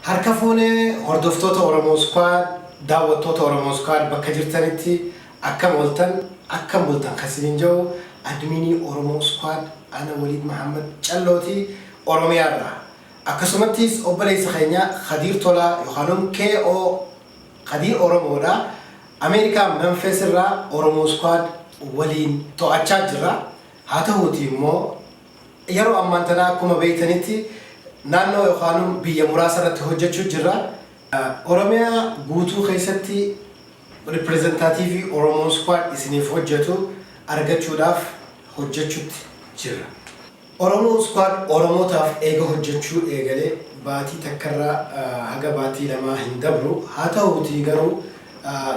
Harka fuunee hordoftoota Oromoo Squad, daawwattoota Oromoo Squad bakka jirtanitti akkam ooltan, akkam bultan kan isiniin jedhu adminii Oromoo Squad ana Waliid Mahammad Callooti Oromiyaarraa. Akkasumattis obboleessa keenya Khadiir Tolaa yookaan KO Khadiir Oromoodha. Ameerikaa Memphis irraa Oromoo Squad waliin to'achaa jirra. Haa ta'uuti immoo yeroo ammaan tanaa akkuma beektanitti naannoo yookaan biyya muraasa irratti hojjechuu jirra. Oromiyaa guutuu keessatti representative Oromoo Squad isiniif hojjetu argachuudhaaf hojjechuutti jirra. Oromoo Squad Oromootaaf eega hojjechuu eegalee baatii takkarraa haga baatii 2 hin dabru. Haa ta'uutii garuu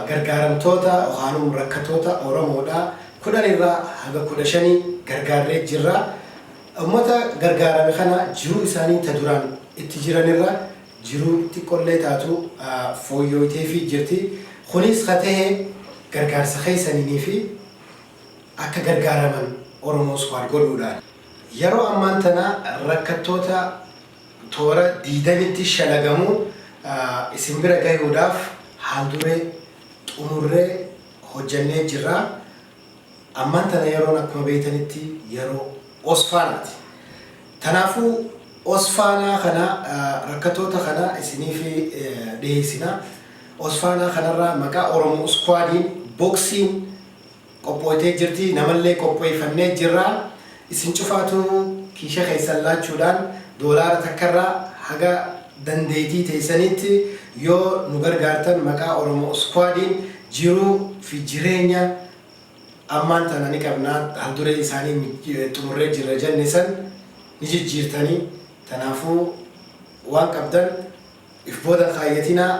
gargaaramtoota yookaan rakkatoota Oromoodhaa 10 irraa haga 15 gargaarree jirra. Uummata gargaarame kana jiruu isaanii ta duraan itti jiranirra jiruu xiqqollee taatu fooyyooyteefii jirti. Kunis ka tahe gargaarsa keessaniinii fi akka gargaaraman Oromoo Squad godhuudhaan. Yeroo ammaan tana rakkattoota toora 20tti shalagamu isin bira gahuudhaaf haalduree xumurree hojjannee jirra. Ammaan tana yeroon akkuma beektanitti yeroo Osfaanaati. Kanaafuu Osfaanaa kana rakkattoota kana isiniif dhiyeessina. Osfaanaa kanarraa maqaa Oromoo Squadiin boksiin qophooytee jirti. Namallee qopheeffannee jirra. Isin cufaatu kiisha keessan laachuudhaan doolaara takkarraa haga dandeettii teessanitti yoo nu gargaartan maqaa Oromoo Squadiin jiruu fi jireenya ammaan tana ni qabnaa haalduree isaanii xumurree jirra jenne san ni jijjiirtanii. Kanaafuu waan qabdan if booda kaayyatinaa.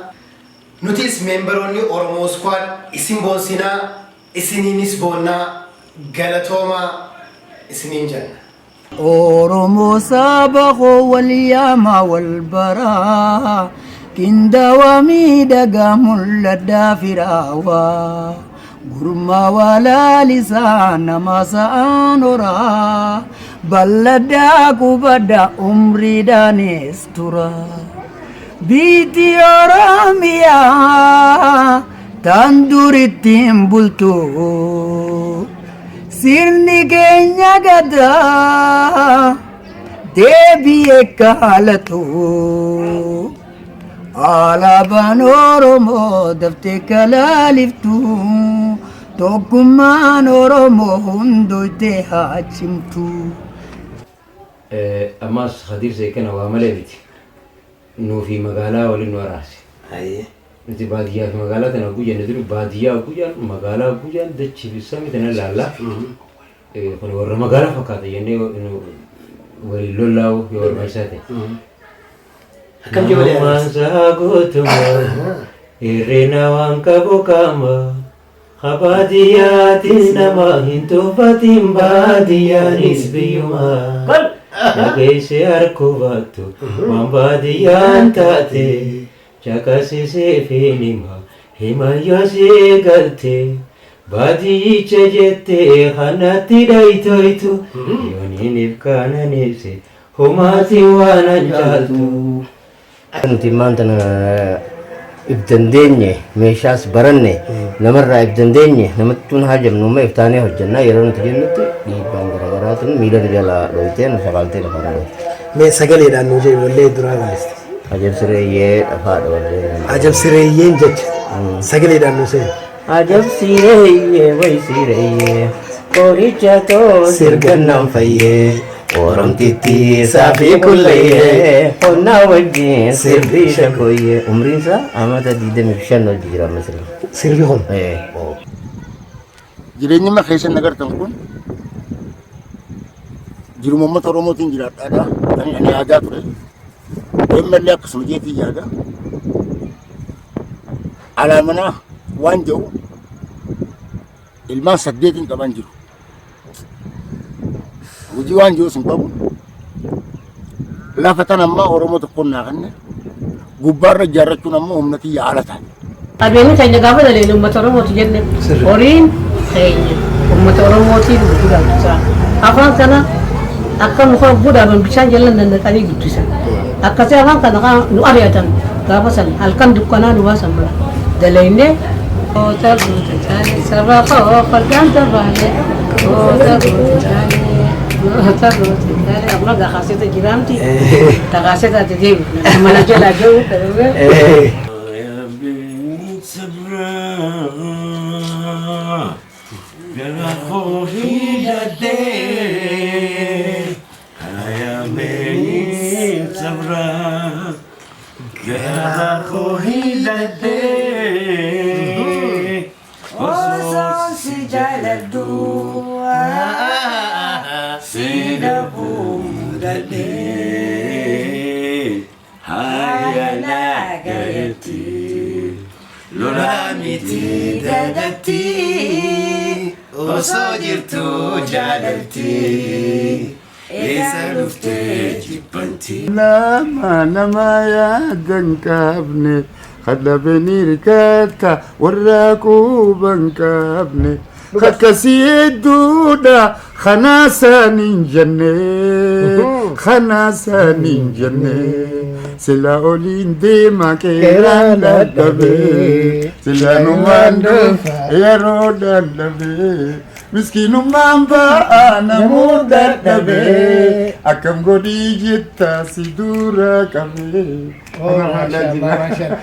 Nutis memberoonni Oromoo Squad isin boonsinaa, isiniinis boonnaa, galatoomaa isiniin jenna. Oromoo saba koo wal yaamaa wal baraa qindaawaa miidhagaa mul'adhaa firaawaa gurmaa walaalisaa nama sa'aan horaa balladhaa qubadhaa umriidhaanis tura. Biitti Oromiyaa tan durittiin bultu sirni keenya gadaa deebi'ee kaalatu alaabaan Oromoo daftee kalaaliftu tokkummaan Oromoo hundoytee haa cimtu. Ammaas Khadiir Seekkana waa malee miti. Nuu fi magaalaa waliin nu araarse. Nuti baadiyyaa fi magaalaa tana hogguu jenne dur baadiyyaa hogguu jedhan magaalaa hogguu jedhan dachii fi samii tana ilaalla. Kun warra magaalaa fakkaata jennee waliin lollaa'u yoo barbaachisaa ta'e. Akkam jee walii Namummaan araarse? isaa guutummaa hir'ina waan qabu qaba. Ha baadiyyaatis nama hin tuffatin baadiyyaanis biyyuma. Dhageesse harkuu baattu waan baadiyyaan taate caqasisee fi nima himayyoo si galte. Baadiyyicha jettee kanatti dhayitoytu yooniinif kaananibse humaatiin waan an caaltu. Nuti immaan tana if dandeenye meeshaas baranne namarraa if dandeenye namattuun haajamnu amma iftaanee hojjannaa yeroo nuti jennutti dhiibbaan garaagaraatiin miila nu jalaa dhoytee nu shaqaaltee lafaa nu dhoyte. Mee sagaleedhaan nuu jedhi wallee duraa walliste. Ajab sireeyyee dhafaadha wallee. Ajab sireeyyeen jecha sagaleedhaan nuu seeni. Ajab sireeyyee way sireeyyee qoricha too sirgannaan fayyee Oromtittii saafii kulleeyyee qonnaa wajjin sirbii shakoyyee umriin isaa amata 25 hojii jira amma sirbi. Sirbi kun. Jireenyi amma keessan agartan kun jiruma uummata Oromootiin jiraadhaadha. Kan ani yaadaa ture. Ammallee akkasuma jeetii yaada. Alaa manaa waan jedhu ilmaan saddeetiin qaban jiru. Hojii waan jiru sun qabu. Lafa tan ammaa Oromoo tokkoon naa kenne. Gubbaarra ijaarrachuun ammoo humna tiyya ala taate. Qabeenyi keenya gaafa daleenu uummata Oromooti jenne horiin keenya uummata Oromootiin gurguramu. Afaan kana Akka muka hogguu dhaaban bishaan jala nannaqanii guddisan. Akkasii afaan kana kan nu ari'atan gaafa san halkan dukkanaa nu baasan mara. Dalaynee. Goota goota caalee saba koo fardaan dabaalee. Goota goota caalee. Goota goota caalee. Amma gakaaseta jiraamti. Takaaseta ati deebi. Mana jalaa jiru. Osoo jirtu jaalalti eessa dhuftee jibbanti. Nama nama yaadan qabne kadhabeen hirkata warra quban qabne akkasii hedduudha kanaa hin jenne kanaa hin jenne sila oliin deema qeeraan dadhabe sila numaan dhufa yeroo dadhabe miskiinummaan ba'aa namuu dadhabe akkam godhii jetta si dura qabee. Maasha Allah, maasha Allah.